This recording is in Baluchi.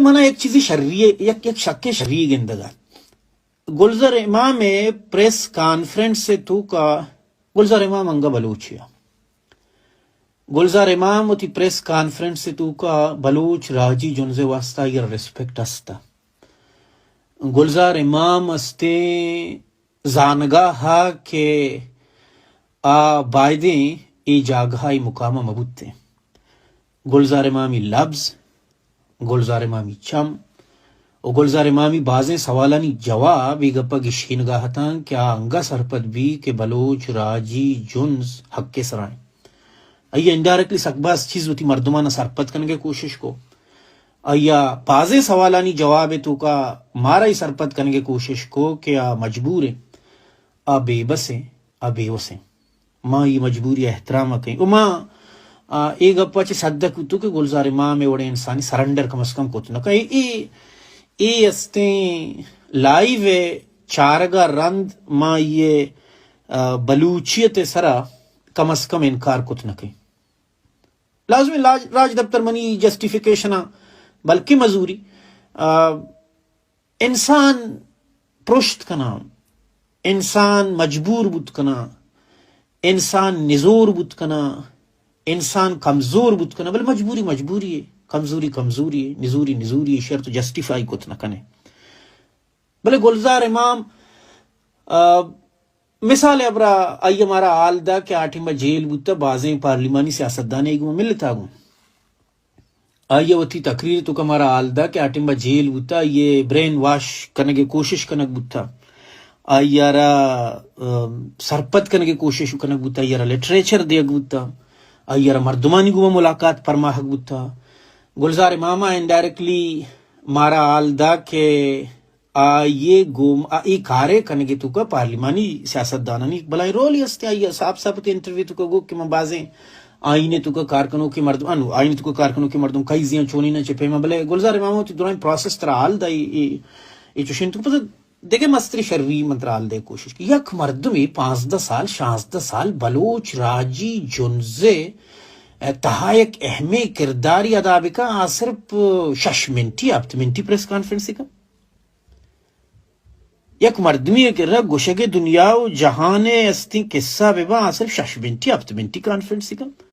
منا یک چیزی شری، یک یک شکے شری گندگا۔ گلزار امام پریس کانفرنس توکا، گلزار امام انگا بلوچیا۔ گلزار امام وتی پریس کانفرنس توکا بلوچ راجی جنز واسطہ آئی ریسپیکٹ استا۔ گلزار امام استیں زانگاہ کہ آ بایدیں اے جاگہا اے مقاما مبوتیں۔ گلزار امامی لبز، گلزار امامی چم و گلزار امامی بازیں سوالانی جواب اے گپا گشینگا اتاں کہ آ انگا سرپد بی کہ بلوچ راجی جنز حق سرائیں۔ آئی انڈائریکٹلی سک باز چیز وتی مردمانا سرپد کنگے کوشش کو۔ آئی بازیں سوالانی جواب توکا مارا اے سرپد کنگے کوشش کو کہ آ مجبور ہیں، آ بے بس ہیں، آ بے وس ہیں۔ ما اے مجبوری احترام کئیں۔ و ما، آ، اے گپا چہ صدق بوتو کہ گلزار امام وڑیں انسانی سرنڈر کم از کم کت نہ کئیں۔ اے، اے، اے استیں لائیو چارگا رند ما اے، آ، بلوچیت سرا کم از کم انکار کت نہ کئیں۔ لازمی راج، راج دپتر منی جسٹیفیکیشن بلکہ مزوری، آ، انسان پرشت کناں، انسان مجبور بوت کناں، انسان نزور بوت کناں، انسان کمزور بوت کناں، بلے مجبوری مجبوری ہے، کمزوری کمزوری ہے، نزوری نزوری ہے، شر تو جسٹیفائی کت نہ کنے۔ بلے گلزار امام، آ، مثال ابرا آئی مارا حال دا کہ آ ٹیما جیل بوتا، بازیں پارلیمانی سیاستدان ای گوں ملتا گوں۔ آئی ء وتی تقریر توکا مارا حال دا کہ آ ٹیم ء جیل بوتا، آئی ء برین واش کنگ ء کوشش کنگ بوتا، آئی ء را، ام، سرپد کنگ ء کوشش کنگ بوتا، آئی ء را لٹریچر دیگ بوتا، آئی ء را مردمانی گوما ملاقات پرماہگ بوتا۔ گلزار امام ء انڈائریکٹلی مارا حال دا کہ آئی ء گوم-، آ، اے کار ء کنگ ء توکا پارلیمانی سیاستدانانی یک بلاہیں رولے است۔ آئی ء ساپ ساپ وتی انٹرویو توکا گو کہ من بازیں آئین ء توکا کار کنوکیں مردم، انو آئین ء توکا کار کنوکیں مردم کئی زیاں چونیں نہ چہ پیما، بلے گلزار امام وتی درائیں پروسس ترا حال دا، اے، اے، اے چوشیں تو پتہ دگہ مستری شری من ترا حال دے کوشش کہ یک مردمے پانزدہ سال، شانزدہ سال بلوچ راجی جنزے تہا یک اہمیں کرداری ادا بکا، آ صرف شش منٹی، ہپت منٹی پریس کانفرنس کن۔ یک مردمی ء کرا گوشگ ء دنیا و جہان ء استیں قصہ بہ باں، آ صرف شش منٹی، ہپت منٹی کانفرنس کن۔